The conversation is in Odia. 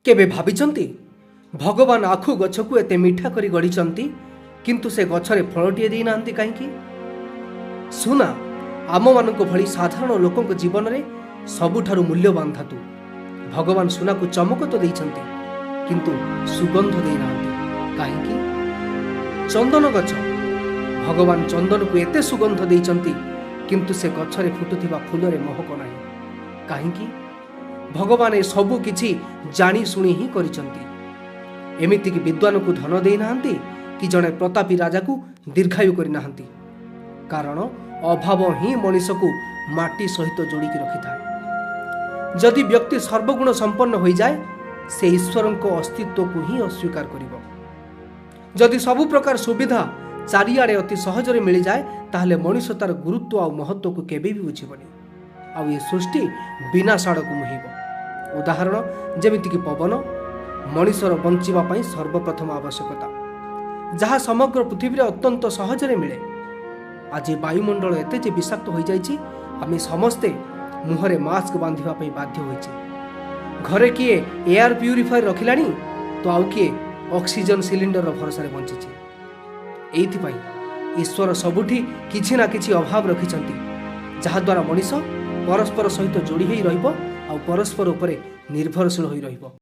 କେବେ ଭାବିଛନ୍ତି, ଭଗବାନ ଆଖୁ ଗଛକୁ ଏତେ ମିଠା କରି ଗଢ଼ିଛନ୍ତି, କିନ୍ତୁ ସେ ଗଛରେ ଫଳଟିଏ ଦେଇନାହାନ୍ତି କାହିଁକି? ସୁନା ଆମମାନଙ୍କ ଭଳି ସାଧାରଣ ଲୋକଙ୍କ ଜୀବନରେ ସବୁଠାରୁ ମୂଲ୍ୟବାନ ଧାତୁ। ଭଗବାନ ସୁନାକୁ ଚମକ ତ ଦେଇଛନ୍ତି, କିନ୍ତୁ ସୁଗନ୍ଧ ଦେଇନାହାନ୍ତି କାହିଁକି? ଚନ୍ଦନ ଗଛ, ଭଗବାନ ଚନ୍ଦନକୁ ଏତେ ସୁଗନ୍ଧ ଦେଇଛନ୍ତି, କିନ୍ତୁ ସେ ଗଛରେ ଫୁଟୁଥିବା ଫୁଲରେ ମହକ ନାହିଁ କାହିଁକି? ଭଗବାନ ଏ ସବୁ କିଛି ଜାଣି ଶୁଣି ହିଁ କରିଛନ୍ତି। ଏମିତିକି ବିଦ୍ୱାନକୁ ଧନ ଦେଇନାହାନ୍ତି କି ଜଣେ ପ୍ରତାପୀ ରାଜାକୁ ଦୀର୍ଘାୟୁ କରିନାହାନ୍ତି, କାରଣ ଅଭାବ ହିଁ ମଣିଷକୁ ମାଟି ସହିତ ଯୋଡ଼ିକି ରଖିଥାଏ। ଯଦି ବ୍ୟକ୍ତି ସର୍ବଗୁଣ ସମ୍ପନ୍ନ ହୋଇଯାଏ, ସେ ଈଶ୍ୱରଙ୍କ ଅସ୍ତିତ୍ୱକୁ ହିଁ ଅସ୍ୱୀକାର କରିବ। ଯଦି ସବୁ ପ୍ରକାର ସୁବିଧା ଚାରିଆଡ଼େ ଅତି ସହଜରେ ମିଳିଯାଏ, ତାହେଲେ ମଣିଷ ତାର ଗୁରୁତ୍ୱ ଆଉ ମହତ୍ତ୍ୱକୁ କେବେ ବି ବୁଝିବନି ଆଉ ଏ ସୃଷ୍ଟି ବିନାଶ ଆଡ଼କୁ ମୁହିଁବ। ଉଦାହରଣ ଯେମିତିକି ପବନ ମଣିଷର ବଞ୍ଚିବା ପାଇଁ ସର୍ବପ୍ରଥମ ଆବଶ୍ୟକତା, ଯାହା ସମଗ୍ର ପୃଥିବୀରେ ଅତ୍ୟନ୍ତ ସହଜରେ ମିଳେ। ଆଜି ବାୟୁମଣ୍ଡଳ ଏତେ ଯେ ବିଷାକ୍ତ ହୋଇଯାଇଛି, ଆମେ ସମସ୍ତେ ମୁହଁରେ ମାସ୍କ ବାନ୍ଧିବା ପାଇଁ ବାଧ୍ୟ ହୋଇଛେ। ଘରେ କିଏ ଏୟାର ପ୍ୟୁରିଫାୟର ରଖିଲାଣି ତ ଆଉ କିଏ ଅକ୍ସିଜେନ୍ ସିଲିଣ୍ଡରର ଭରସାରେ ବଞ୍ଚିଛି। ଏଇଥିପାଇଁ ଈଶ୍ୱର ସବୁଠି କିଛି ନା କିଛି ଅଭାବ ରଖିଛନ୍ତି, ଯାହାଦ୍ୱାରା ମଣିଷ ପରସ୍ପର ସହିତ ଯୋଡ଼ି ହୋଇ ରହିବ ଆଉ ପରସ୍ପର ଉପରେ ନିର୍ଭରଶୀଳ ହୋଇ ରହିବ।